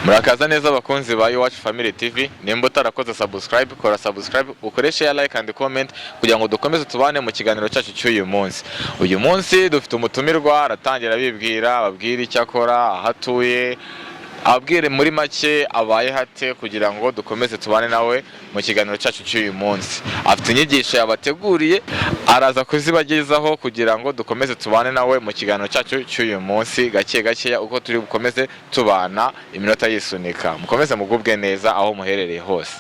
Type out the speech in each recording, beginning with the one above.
Murakaza neza abakunzi ba Iwacu Family TV. Nimba utarakoze subscribe, kora subscribe, ukoreshe ya like and comment kugira ngo dukomeze tubane mu kiganiro cyacu cy'uyu munsi. Uyu munsi dufite umutumirwa, aratangira abibwira, ababwira icyo akora, aho atuye, abwire muri make abaye hate kugira ngo dukomeze tubane nawe mu kiganiro cyacu cy'uyu munsi. Afite inyigisho yabateguriye, araza kuzibagezaho kugira ngo dukomeze tubane nawe mu kiganiro cyacu cy'uyu munsi gake gakeya uko turi bukomeze tubana iminota yisunika. Mukomeze mugubwe neza aho muherereye hose.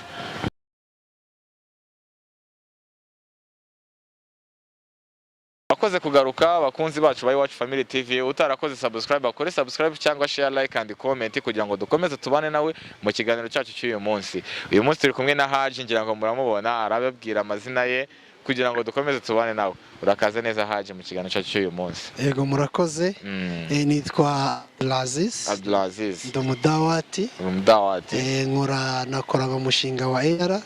Bakoze kugaruka bakunzi bacu ba Iwacu Family TV. Utarakoze subscribe, akore subscribe cyangwa share, like and comment kugira ngo dukomeze tubane nawe mu kiganiro cyacu cy'uyu munsi. Uyu munsi turi kumwe na Haji, ngira ngo muramubona, arababwira amazina ye kugira ngo dukomeze tubane nawe. Urakaze neza Haji mu kiganiro cyacu cy'uyu munsi. Yego, murakoze. Nitwa Abdulaziz. Abdulaziz. Ndi umudawati. Umudawati. Nkora nakoraga umushinga wa EAR.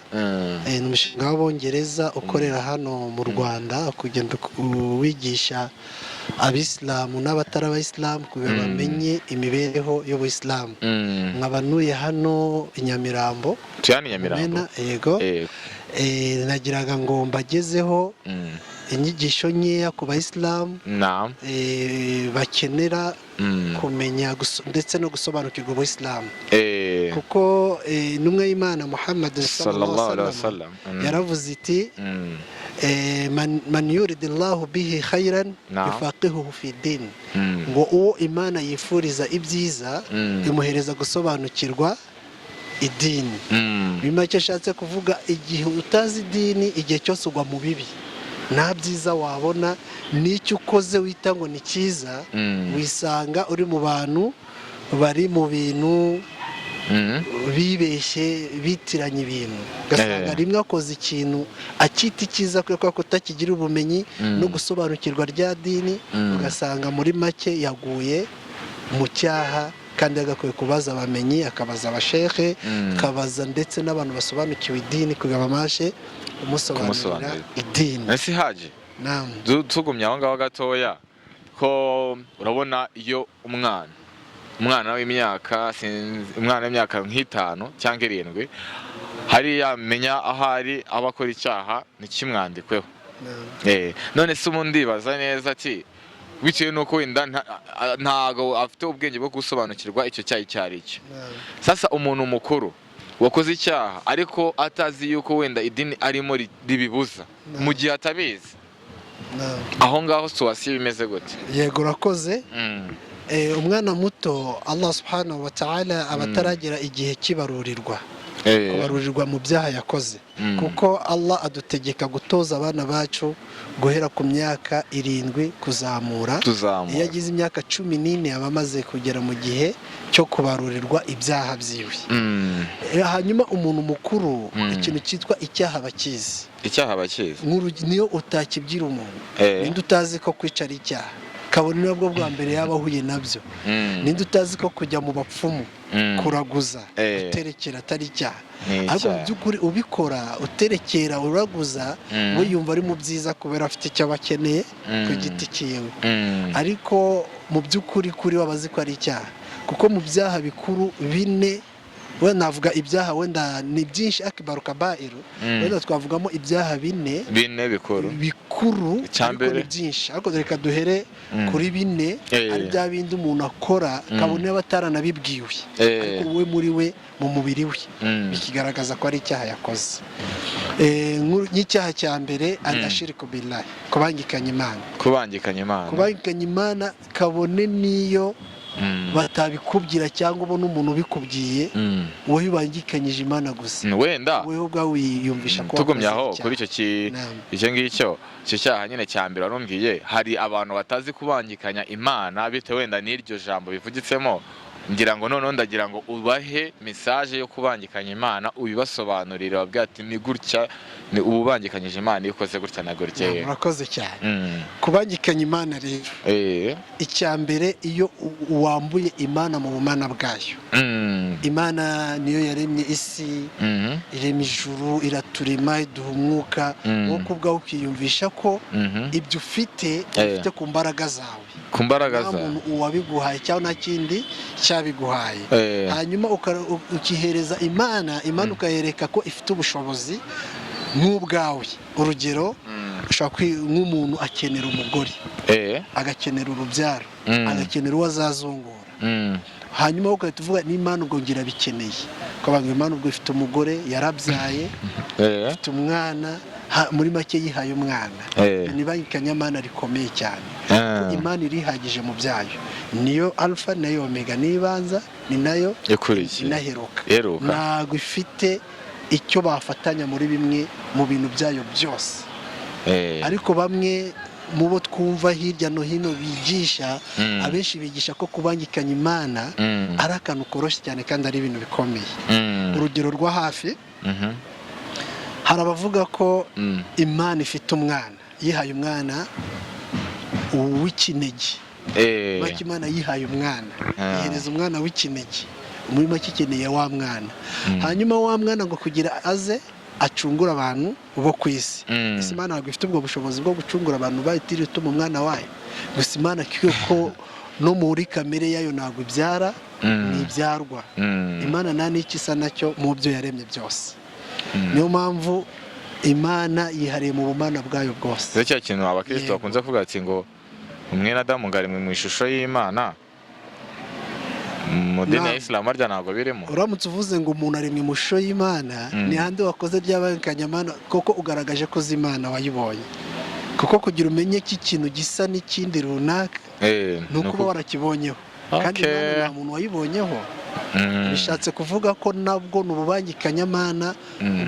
Ni umushinga w'Abongereza ukorera hano mu Rwanda, kugenda wigisha Abisilamu n'abatari Abayisilamu kugira ngo bamenye imibereho y'Ubuyisilamu. Nkaba ntuye hano i Nyamirambo. Tuyani Nyamirambo. Mumena, yego. Nagiraga ngo mbagezeho inyigisho nkeya ku bayisilamu bakenera kumenya ndetse no gusobanukirwa Ubuyisilamu, kuko intumwa y'Imana Muhammad sallallahu alaihi wasallam yaravuze iti: "Man yuridillahu bihi khairan yufaqihuhu fi din." Ngo uwo Imana yifuriza ibyiza, imuhereza gusobanukirwa idini. Muri make ashatse kuvuga, igihe utazi idini, igihe cyose ugwa mu bibi, nta byiza wabona. N'icyo ukoze wita ngo ni cyiza, wisanga uri mu bantu bari mu bintu bibeshye, bitiranya ibintu, ugasanga rimwe akoze ikintu akita icyiza kubera ko utakigira ubumenyi no gusobanukirwa rya dini, ugasanga muri make yaguye mu cyaha kandi agakwiye kubaza abamenyi, akabaza abashehe, akabaza ndetse n'abantu basobanukiwe idini kugira babashe kumusobanurira Kumusobanurira. idini. Ese Haji, Naam. tugumye aho ngaho gatoya, ko urabona iyo umwana w'imyaka umwana w'imyaka nk'itanu cyangwa 7 hariya amenya aho ari aba akora icyaha ntikimwandikweho. Naam. None se ubu ndibaza neza ati bitewe n'uko wenda ntago afite ubwenge bwo gusobanukirwa icyo cyaha icyo ari cyo. Naam. Sasa umuntu mukuru wakoze icyaha ariko atazi yuko wenda idini arimo ribibuza, mu gihe atabizi, Naam. aho ngaho situation bimeze gute? Yego, urakoze. Umwana muto, Allah subhanahu wa ta'ala aba ataragera igihe kibarurirwa, kubarurirwa mu byaha yakoze, kuko Allah adutegeka gutoza abana bacu guhera ku myaka 7 kuzamura. Tuzamura. Iyo agize imyaka 14 aba amaze kugera mu gihe cyo kubarurirwa ibyaha byiwe. Hanyuma umuntu mukuru, ikintu cyitwa icyaha bakizi. Icyaha bakizi. Niyo utakibwira umuntu, ninde utazi ko kwica ari icyaha, kabone nabwo bwa mbere yaba ahuye nabyo? Ninde utazi ko kujya mu bapfumu, kuraguza, guterekera atari icyaha? Ni Ariko mu icyaha. by'ukuri ubikora, uterekera, uraguza, we yumva ari mu byiza kubera afite icyo aba akeneye ku giti cyiwe. Ariko mu by'ukuri kuri we aba azi ko ari icyaha, kuko mu byaha bikuru bine, wenda navuga ibyaha, wenda ni byinshi, akibaru kabairu, wenda twavugamo ibyaha bine. Bine bikuru. Bikuru. Icya Ariko mbere? ni byinshi, ariko reka duhere kuri bine, ari bya bindi umuntu akora kabone aba ataranabibwiwe, ariko we muri we, mu mubiri we, bikigaragaza ko ari icyaha yakoze. Nk'icyaha cya mbere ari ashiriku billahi, kubangikanya Imana. Kubangikanya Imana. Kubangikanya Imana, kabone n'iyo batabikubwira cyangwa ubona umuntu ubikubwiye, wowe ubangikanyije Imana gusa, Wenda wowe ubwawe wiyumvisha ko tugumye wakoze aho icyaha. Kuri icyo Naam. icyo ngicyo, icyo cyaha nyine cya mbere warumbwiye, hari abantu batazi kubangikanya Imana bitewe wenda n'iryo jambo bivugitsemo. Ngira ngo noneho ndagira ngo ubahe message yo kubangikanya Imana, ubibasobanurire, babwire ati ni gutya, ni ubangikanyije Imana iyo ukoze gutya na gutya. Naam, murakoze cyane. Kubangikanya Imana rero, icya mbere, iyo wambuye Imana mu bumana bwayo. Imana niyo yaremye isi, irema ijuru, iraturema, iduha umwuka. Wowe ku bwawe ukiyumvisha ko ibyo ufite, ubifite ku mbaraga zawe. Ku mbaraga Nta zawe. muntu uwabiguhaye cyangwa nta kindi cyabiguhaye. Hanyuma ukihereza Imana, Imana ukayereka ko ifite ubushobozi nk'ubwawe. Urugero, ushobora nk'umuntu akenera umugore, agakenera urubyaro, agakenera uwo azazungura. Hanyuma ugahita uvuga n'Imana ubwo ngira bikeneye, ukavuga ngo Imana ubwo ifite umugore, yarabyaye, ifite umwana, muri make yihaye umwana. Ni ibangikanyamana rikomeye cyane. Imana irihagije mu byayo, niyo Alpha nayo Omega, niyo ibanza ni nayo Ikurikiye. inaheruka. Iheruka. Ntabwo ifite icyo bafatanya muri bimwe mu bintu byayo byose. Ariko bamwe mu bo twumva hirya no hino bigisha, abenshi bigisha ko kubangikanya Imana ari akantu koroshye cyane kandi ari ibintu bikomeye. Urugero rwa hafi, hari abavuga ko Imana ifite umwana, yihaye umwana w'ikinege. Make Imana yihaye umwana, ihereza umwana w'ikinege, muri make ikeneye wa mwana. Hanyuma wa mwana ngo kugira aze acungure abantu bo ku isi. Ese Imana ntabwo ifite ubwo bushobozi bwo gucungura abantu bayitiriye utuma umwana wayo? Gusa Imana ko no muri kamere yayo ntabwo ibyara, ntibyarwa. Imana nta n'icyo isa nacyo mu byo yaremye byose. Niyo mpamvu Imana yihariye mu bumana bwayo bwose. Ese cya kintu abakristo bakunze kuvuga ati ngo umwene Adamu ngo ari mu ishusho y'Imana, mu dini ya Isilamu harya ntabwo birimo? Uramutse uvuze ngo umuntu aremwe mu ishusho y'Imana, ni hande wakoze ry'abangikanyamana, kuko ugaragaje ko uzi Imana wayibonye. Kuko kugira umenye ko ikintu gisa n'ikindi runaka, ni ukuba warakibonyeho. Kandi Imana nta muntu wayibonyeho. Bishatse kuvuga ko nabwo ni ububangikanyamana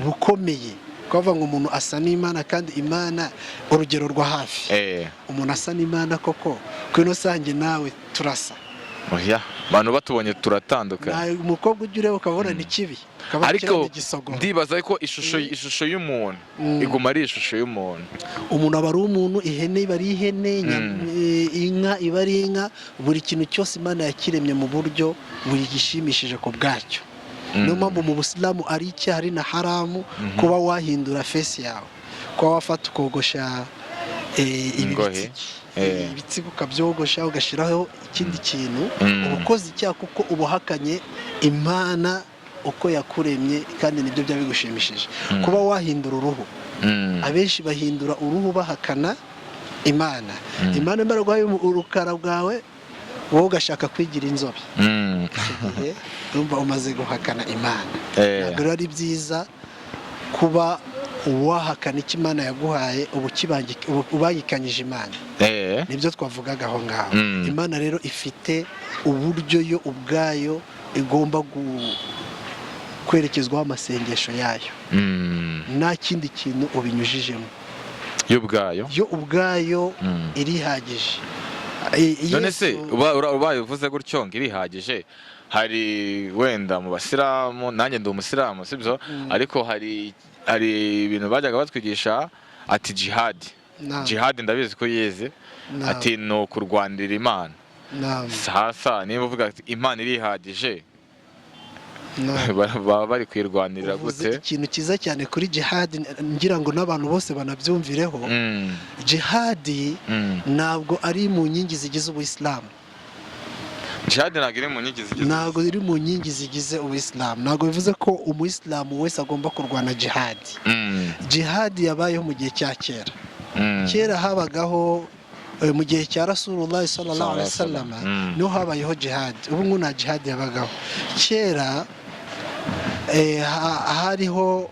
bukomeye, kuvuga ngo umuntu asa n'Imana kandi Imana, urugero rwa hafi, umuntu asa n'Imana koko? Ku ino sange nawe turasa? Oya, abantu batubonye turatandukanye. Nta umukobwa ujya ureba ukabona ni kibi, ukabona Ariko kiriya ni igisogoro. ndibaza ko ishusho y'umuntu iguma ari ishusho y'umuntu. Umuntu aba ari umuntu, ihene iba ari ihene, inka iba ari inka. Buri kintu cyose Imana yakiremye mu buryo buyigishimishije ku bwacyo. Niyo mpamvu mu Busilamu ari icyaha, ari na haramu kuba wahindura face yawe, kuba wafata ukogosha ibi Ingohe. bitsiki, ibitsika ukabyogosha ugashyiraho ikindi kintu, uba ukoze icyaha kuko uba uhakanye Imana uko yakuremye, kandi nibyo byaba bigushimishije. Kuba wahindura uruhu, abenshi bahindura uruhu bahakana Imana. Imana imara guhaye urukara bwawe, wowe ugashaka kwigira inzobe, icyo gihe urumva umaze guhakana Imana. Ntabwo rero ari byiza kuba wahakana icyo Imana yaguhaye, uba ubangikanyije Imana. Nibyo twavugaga aho ngaho. Imana rero ifite uburyo yo ubwayo igomba kwerekezwaho amasengesho yayo, nta kindi kintu ubinyujijemo. Yo ubwayo. Yo ubwayo irihagije. None se Yesu- ubaye uvuze gutyo ngo irihagije, hari wenda mu Basilamu, nanjye ndi Umusilamu, sibyo? Ariko hari ibintu bajyaga batwigisha ati jihadi. Jihadi ndabizi ko yize. Ati ni ukurwanirira Imana. Sasa niba uvuga ati Imana irihagije, baba bari kuyirwanirira Uvuze gute? ikintu cyiza cyane kuri jihadi, ngira ngo n'abantu bose banabyumvireho. Jihadi ntabwo ari mu nkingi zigize Ubuyisilamu. Jihadi ntabwo iri mu nkingi zigize? Ntabwo iri mu nkingi zigize Ubuyisilamu. Ntabwo bivuze ko Umuyisilamu wese agomba kurwana jihadi. Jihadi yabayeho mu gihe cya kera. Kera habagaho, mu gihe cya Rasulullah sallallahu alaihi wasallam, niho habayeho jihadi. Ubu ngubu nta jihadi yabagaho. Kera hariho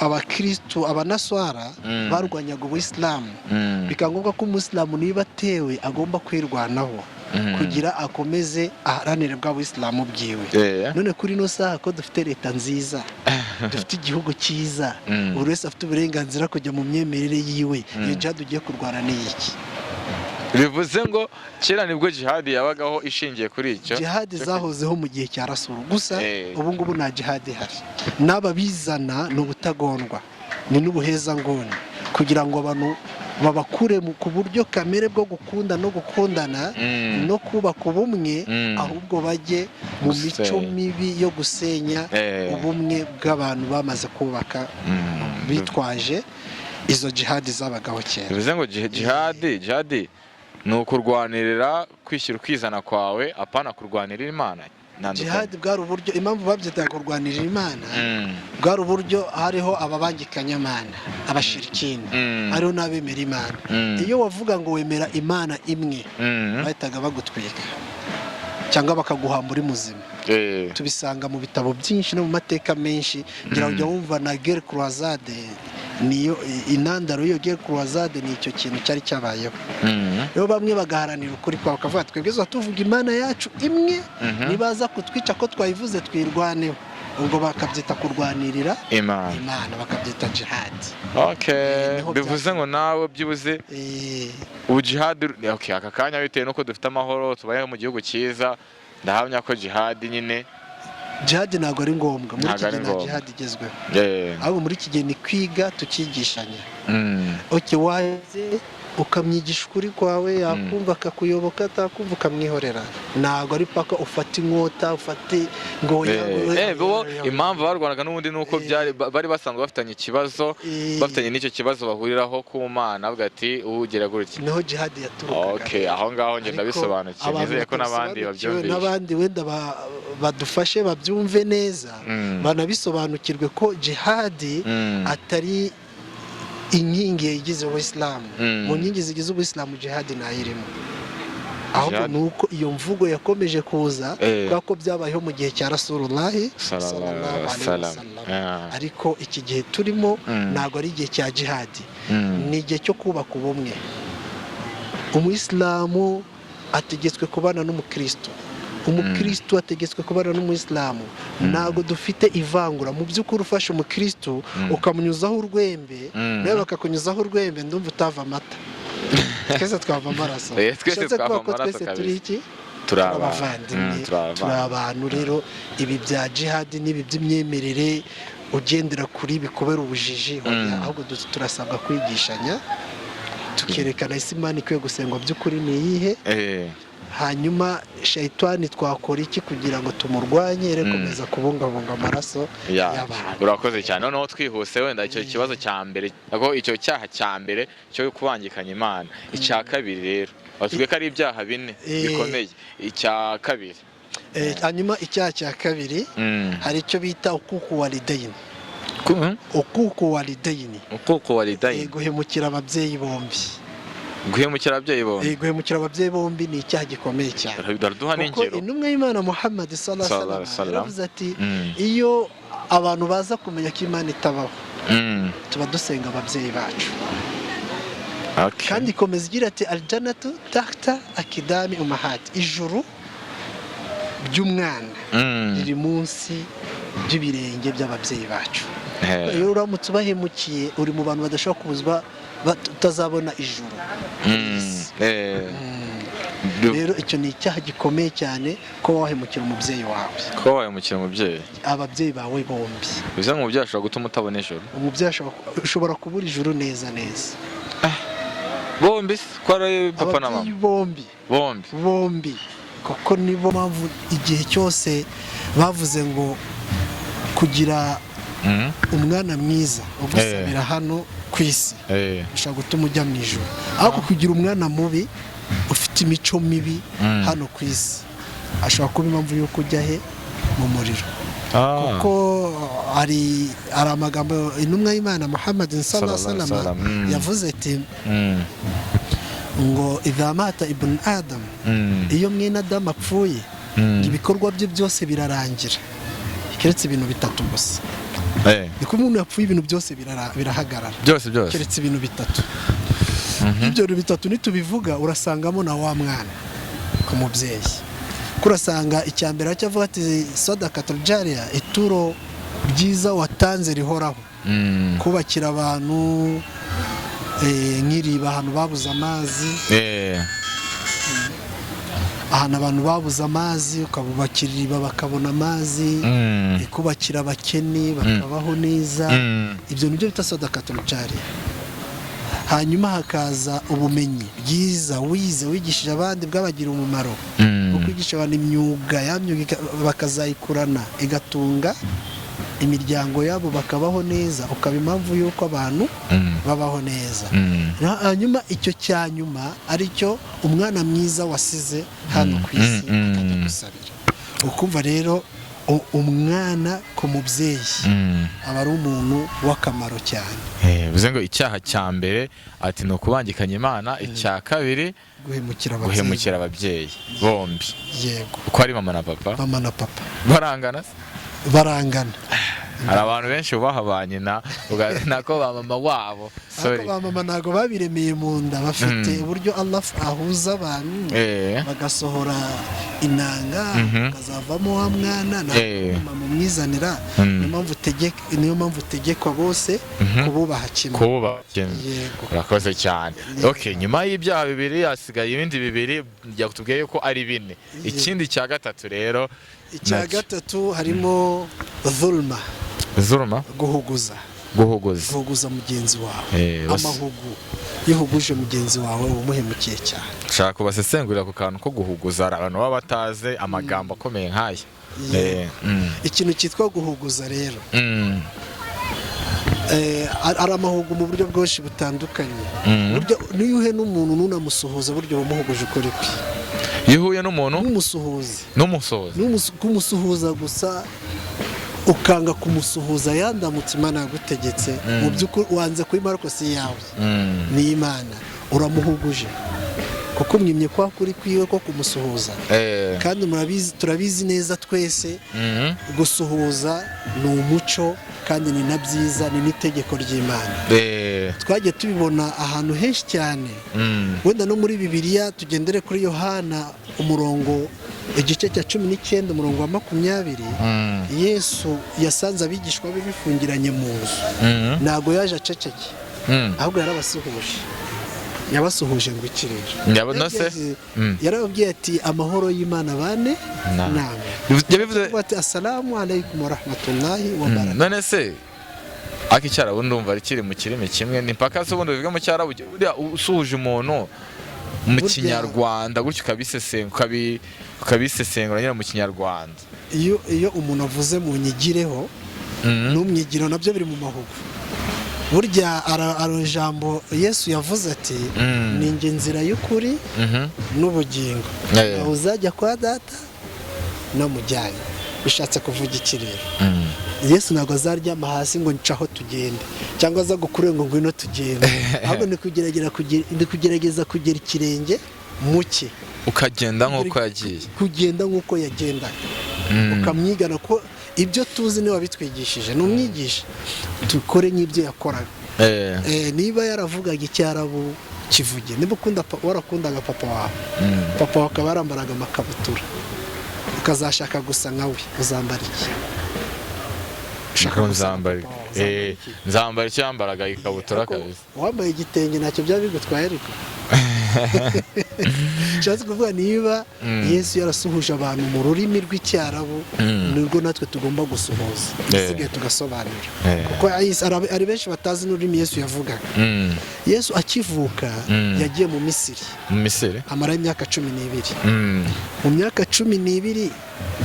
Abakirisitu, Abanaswara, barwanyaga Ubuyisilamu, bikaba ngombwa ko Umusilamu niba atewe agomba kwirwanaho kugira akomeze aharanire bwa Buyisilamu bwiwe. None kuri ino saha ko dufite leta nziza, dufite igihugu cyiza, buri wese afite uburenganzira kujya mu myemerere yiwe, iyo jihadi ugiye kurwana ni iki? Bivuze ngo kera nibwo jihadi yabagaho ishingiye kuri icyo? Jihadi zahozeho mu gihe cya Rasuru gusa. Ubu ngubu nta jihadi ihari. N'ababizana ni ubutagondwa, ni n'ubuhezanguni, kugira ngo abantu babakure ku buryo kamere bwo gukunda no gukundana no kubaka ubumwe, ahubwo bajye mu mico Gusenya. mibi yo gusenya ubumwe bw'abantu bamaze kubaka, bitwaje izo jihadi zabagaho kera. Bivuze ngo jihadi Ni ukurwanirira kwishyira ukizana kwawe, apana kurwanirira Imana. Ntandukanye. Jihad bwari uburyo, impamvu babyitaga kurwanirira Imana, bwari uburyo hariho ababangikanyamana, abashirikini, hariho n'abemera Imana. Iyo wavuga ngo wemera Imana imwe, bahitaga bagutwika cyangwa bakaguhamba uri muzima. Tubisanga mu bitabo byinshi no mu mateka menshi, ngira ngo ujya wumva na guerre croisade, niyo intandaro y'iyo guerre croisade, ni icyo kintu cyari cyabayeho. Rero bamwe bagaharanira ukuri kwawe, bakavuga: "Twebwe tuba tuvuga Imana yacu imwe, nibaza kutwica ko twayivuze twirwaneho." Ubwo bakabyita kurwanirira Imana. Imana, bakabyita jihad. Niho Bivuze ngo nawe byibuze ubu jihad, okay, aka kanya bitewe nuko dufite amahoro, tubayeho mu gihugu cyiza, ndahamya ko jihad nyine Jihad ntabwo ari ngombwa muri Ntabwo iki ari gihe, nta ngombwa. jihad igezweho, ahubwo muri iki gihe ni kwiga tukigishanya. Okay, waze ukamwigisha ukuri kwawe, yakumva akakuyoboka, atakumva ukamwihorera. Ntabwo ari paka ufate inkota, ufate ngo Bo impamvu barwanaga n'ubundi ni uko byari bari basanzwe bafitanye ikibazo, bafitanye n'icyo kibazo bahuriraho ku Mana, avuga ati ugera gutya. Niho jihad yaturukaga. Okay, aho ngaho ngenda Ariko bisobanukiwe, abantu nizeye ko n'abandi batabisobanukiwe, babyumvishe. N'abandi wenda badufashe babyumve neza, banabisobanukirwe ko jihadi atari inkingi igize ubuyisilamu. Mu nkingi zigize ubuyisilamu jihadi ntayirimo, ahubwo ni uko iyo mvugo yakomeje kuza kubera ko byabayeho mu gihe cya Rasulullahi Sallallahu sallallahu alaihi wasallam. wasallam. Ariko iki gihe turimo ntabwo ari igihe cya jihadi, ni igihe cyo kubaka ubumwe. Umuyisilamu ategetswe kubana n'umukristo, umukristo ategetswe kubana n'umuyisilamu. Ntabwo dufite ivangura. Mu by'ukuri ufashe umukristo ukamunyuzaho urwembe, nawe bakakunyuzaho urwembe, ndumva utava amata, twese twava amaraso. Twese Bishatse twava kuvuga ko amaraso twese kabisa. turi iki? Turi Abavandimwe, turi turi abavandimwe. abantu. Rero ibi bya jihadi n'ibi by'imyemerere ugendera kuri bikubera ubujiji, oya, ahubwo turasabwa kwigishanya, tukerekana ese Imana ikwiye gusengwa by'ukuri ni iyihe, hanyuma shayitani twakora iki kugira ngo tumurwanye, komeza kubungabunga amaraso y'abantu. Urakoze cyane. Noneho twihuse, wenda icyo kibazo cya mbere, ako icyo cyaha cya mbere cyo kubangikanya Imana. Icya kabiri rero, batubwiye ko ari ibyaha bine bikomeye. Icya kabiri? Hanyuma icyaha cya kabiri, hari icyo bita عقوق الوالدين. عقوق الوالدين. عقوق الوالدين. Guhemukira ababyeyi bombi. Guhemukira ababyeyi bombi. Guhemukira ababyeyi bombi ni icyaha gikomeye cyane, Baraduha kuko n'ingero. intumwa y'Imana Muhammad sallallahu Sallallahu alaihi alaihi wasallam. yaravuze ati: "Iyo abantu baza kumenya ko Imana itabaho, tuba dusenga ababyeyi bacu." Kandi ikomeza igira ati: "الجنة تحت أقدام الأمهات", ijuru ry'umwana riri munsi by'ibirenge by'ababyeyi bacu. Iyo uramutse ubahemukiye, uri mu bantu badashobora kubuzwa, utazabona ijuru. Rero icyo ni icyaha gikomeye cyane, ko wahemukira umubyeyi wawe. Kuba wahemukira umubyeyi. Ababyeyi bawe bombi. Bivuze ngo umubyeyi ashobora gutuma utabona ijuru. Umubyeyi ushobora kubura ijuru neza neza. Bombi se, ko ari papa na mama? Ababyeyi bombi. Bombi. Bombi, kuko nibo mpamvu igihe cyose bavuze ngo kugira umwana mwiza ugusabira hano ku isi bishobora gutuma ujya mu ijuru, ariko kugira umwana mubi ufite imico mibi hano ku isi ashobora kuba impamvu y'uko ujya he? Mu muriro. Kuko hari amagambo intumwa y'Imana Muhammad sallallahu alaihi Sallallahu alaihi wasallam wasallam. yavuze ati ngo إذا مات ابن آدم, iyo mwene Adamu apfuye, ibikorwa bye byose birarangira keretse ibintu bitatu gusa. Niko umuntu yapfuye, ibintu byose birahagarara. Byose byose. Keretse ibintu bitatu. Ibyo bintu bitatu nitubivuga, urasangamo na wa mwana ku mubyeyi, kuko urasanga icya mbere cyo avuga ati صدقة جارية, ituro ryiza watanze rihoraho, kubakira abantu nk'iriba ahantu babuze amazi, ahantu abantu babuze amazi ukabubakira iriba bakabona amazi, kubakira abakene bakabaho neza, ibyo nibyo bita صدقة جارية. Hanyuma hakaza ubumenyi bwiza wize, wigishije abandi, bwabagira umumaro, bwo kwigisha abantu imyuga, ya myuga bakazayikurana igatunga Imiryango yabo bakabaho neza, ukaba impamvu y'uko abantu babaho neza. Hanyuma icyo cya nyuma aricyo umwana mwiza wasize hano ku isi akajya gusabira. Ukumva rero umwana ku mubyeyi aba ari umuntu w'akamaro cyane. Bivuze ngo icyaha cya mbere ati ni ukubangikanya Imana, icya kabiri guhemukira ababyeyi, guhemukira ababyeyi bombi. Yego. Uko ari mama na papa. Mama na papa. Barangana se? Barangana. Hari abantu benshi bubaha ba nyina, nako ba mama wabo, sorry. Ariko ba mama ntabwo babiremeye mu nda, bafite uburyo Allah ahuza abantu bagasohora inanga, hakazavamo wa mwana, ntabwo mama umwizanira. Niyo mpamvu utegekwa bose kububaha kimwe. Kububaha kimwe. Yego. Urakoze cyane. Okay, nyuma y'ibyaha bibiri hasigaye ibindi bibiri, yakutubwiye ko ari bine. Ikindi cya gatatu rero? Icya Nacyo. gatatu harimo dhulma. Zuruma. Guhuguza. Guhuguza. Guhuguza mugenzi wawe. Amahugu, iyo uhuguje mugenzi wawe uba umuhemukiye cyane. Nshaka kubasesengurira ku kantu ko guhuguza, hari abantu baba batazi amagambo akomeye nk'aya. Ikintu cyitwa guhuguza rero, ari amahugu mu buryo bwinshi butandukanye. Burya niyo uhuye n'umuntu ntunamusuhuza, burya uba umuhuguje ukuri kwe. Iyo uhuye n'umuntu Ntumusuhuze. N'umusoza. Kumusuhuza gusa, ukanga kumusuhuza yandamutse Imana yagutegetse, mu by'ukuri wanze kuyima, ariko si iyawe, ni Imana, uramuhuguje kuko umwimye kwa kuri kwiwe ko kumusuhuza. Kandi murabizi, turabizi neza twese, gusuhuza ni umuco kandi ni na byiza, ni n'itegeko ry'Imana. Twagiye tubibona ahantu henshi cyane. Wenda no muri Bibiliya, tugendere kuri Yohana umurongo, igice cya 19, umurongo wa 20. Yesu yasanze abigishwa be bifungiranye mu nzu. Ntabwo yaje aceceke, ahubwo yarabasuhuje. Yabasuhuje ngo iki rero? Nyabona se? Yarababwiye ati: "Amahoro y'Imana bane namwe." Yabivuze. Avuga ati: "Assalamu alaikum wa rahmatullahi wa barakatuh." None se ariko Icyarabu ndumva ari kiri mu kirimi kimwe, ni mpaka se ubundi bivuga mu Cyarabu? Buriya usuhuje umuntu mu Kinyarwanda gutyo, ukabisesengura nyine mu Kinyarwanda. Iyo umuntu avuze mu nyigireho n'umwigiro, nabyo biri mu mahugu. Burya ara ijambo Yesu yavuze ati: "Ni njye nzira y'ukuri n'ubugingo, ntawe uzajya kwa Data namujyanye." Bishatse kuvuga iki rero? Yesu ntabwo azaryama hasi ngo ncaho tugende, cyangwa aza gukure ngo ngwino tugende, ahubwo ni kugerageza kugera ikirenge mu cye. Ukagenda nk'uko yagiye. Kugenda nk'uko yagendaga, ukamwigana, ko ibyo tuzi niwe wabitwigishije, ni umwigisha, dukore nk'ibyo yakoraga. Niba yaravugaga Icyarabu, kivuge. Niba ukunda warakundaga papa wawe, papa wawe akaba yarambaraga amakabutura, ukazashaka gusa nkawe, uzambara iki? Ushaka Niko gusa nka nzambara papa wawe, uzambara iki? Nzambara icyo yambaraga, ikabutura. Ariko Kabisa. wambaye igitenge ntacyo byaba bigutwaye, ariko nshatse kuvuga niba Yesu yarasuhuje abantu mu rurimi rw'Icyarabu, nibwo natwe tugomba gusuhuza, isigaye tugasobanura, kuko hari benshi batazi n'ururimi Yesu yavugaga. Yesu akivuka yagiye mu Misiri. Mu Misiri. Amarayo imyaka 12. Mu myaka 12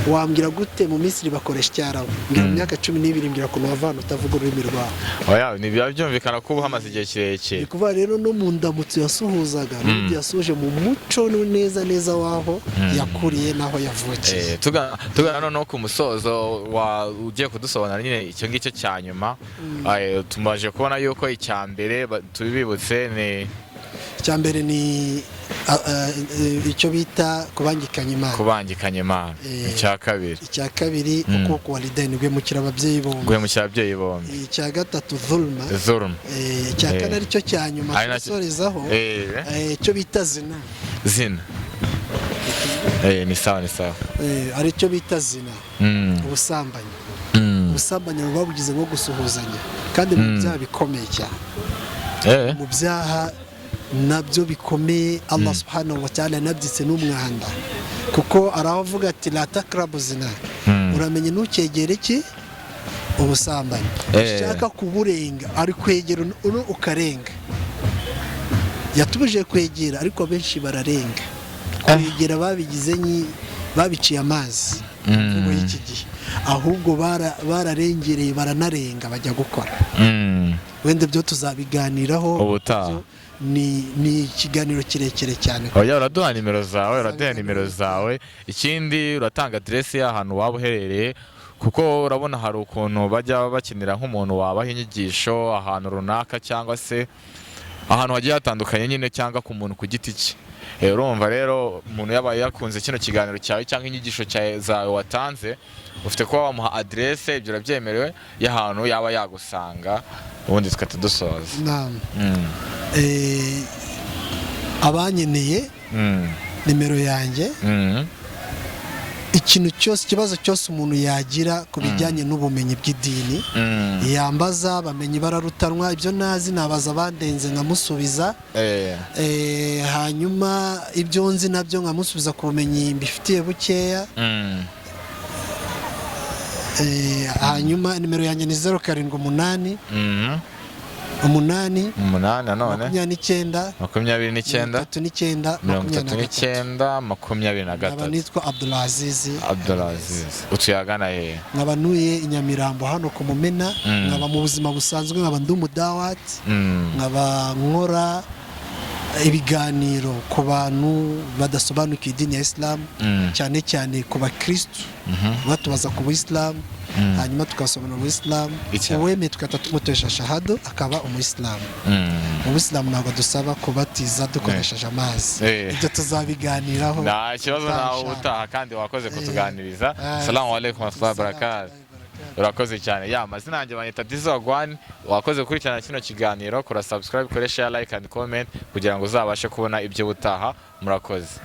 wambwira gute mu Misiri bakoresha Icyarabu? Mbwira, mu myaka 12, mbwira ukuntu wava hano utavuga ururimi rwawe. Oya, ntibyaba byumvikana ko uba hamaze igihe kirekire. Ni kuvuga rero no mu ndamutso yasuhuzaga, n'uburyo yasuhuje mu muco neza neza w'aho yakuriye n'aho yavukiye. Tugana noneho ku musozo wa ugiye kudusobanura nyine icyo ngicyo cya nyuma. Tumaze kubona yuko icya mbere tubibutse ni Icya mbere ni icyo bita kubangikanya Imana. Kubangikanya Imana. Icya kabiri? Icya kabiri, ukuboko walidayini, guhemukira ababyeyi bombi. Guhemukira ababyeyi bombi. Icya gatatu, dhulma. Zulm. Icya kane, aricyo cya nyuma Ari nacyo- turasorezaho, icyo bita zina. Zina. Ni sawa, ni sawa. Aricyo bita zina, ubusambanyi. Ubusambanyi buba bugize nko gusuhuzanya, kandi mu byaha bikomeye cyane, mu byaha nabyo bikomeye, Allah subhanahu wa ta'ala yanabyitse n'umwanda, kuko aravuga ati: "La takrabu zina." Uramenye ntukegere iki? Ubusambanyi. Ushaka kuburenga, ari kwegera uno ukarenga. Yatubujije kwegera, ariko abenshi bararenga kwegera, babigize babiciye amazi. Imvugo y'iki gihe, ahubwo bararengereye, baranarenga, bajya gukora. Wenda ibyo tuzabiganiraho Ubutaha. Ibyo ni ikiganiro kirekire cyane. Oya, uraduha nimero zawe, uraduha nimero zawe. Ikindi, uratanga aderesi y'ahantu waba uherereye, kuko urabona hari ukuntu bajya bakenera nk'umuntu wabaha inyigisho ahantu runaka, cyangwa se ahantu hagiye hatandukanye nyine, cyangwa ku muntu ku giti cye. Urumva rero, umuntu yabaye yakunze kino kiganiro cyawe cyangwa inyigisho zawe watanze, ufite kuba wamuha aderese, ibyo urabyemerewe, y'ahantu yaba yagusanga, ubundi tugahita dusoza. Naam. Abanyeneye nimero yanjye, ikintu cyose, ikibazo cyose umuntu yagira ku bijyanye n'ubumenyi bw'idini, yambaza. Bamenyi bararutanwa, ibyo nazi nabaza abandenze nkamusubiza. Hanyuma ibyo nzi nabyo nkamusubiza ku bumenyi mbifitiye bukeya. Hanyuma nimero yanjye ni 078 8 8 nanone. 29 29 39 33 23. 9 23. Nkaba nitwa Abdulaziz. Abdulaziz, utuye ahagana hehe? Nkaba ntuye i Nyamirambo, hano ku Mumena. Nkaba mu buzima busanzwe nkaba ndi umudawati, nkaba nkora ibiganiro ku bantu badasobanukiwe idini ya Isilamu, cyane cyane ku bakirisitu batubaza ku buyisilamu, hanyuma tukabasobanurira ubuyisilamu. Uwemeye tugahita tumutesha shahado, akaba umuyisilamu. Mu buyisilamu ntabwo dusaba kubatiza dukoresheje amazi. Ibyo tuzabiganiraho Nta kibazo, ubutaha, nawe inshallah. ubutaha. Kandi wakoze kutuganiriza. Salamu alaikum warahmatullahi wabarakatuh. Urakoze cyane. Ya, amazina yanjye banyita Dizo Wagwan. Wakoze gukurikirana kino kiganiro. Kora subscribe, kore share, like and comment kugira ngo uzabashe kubona ibyo ubutaha. Murakoze.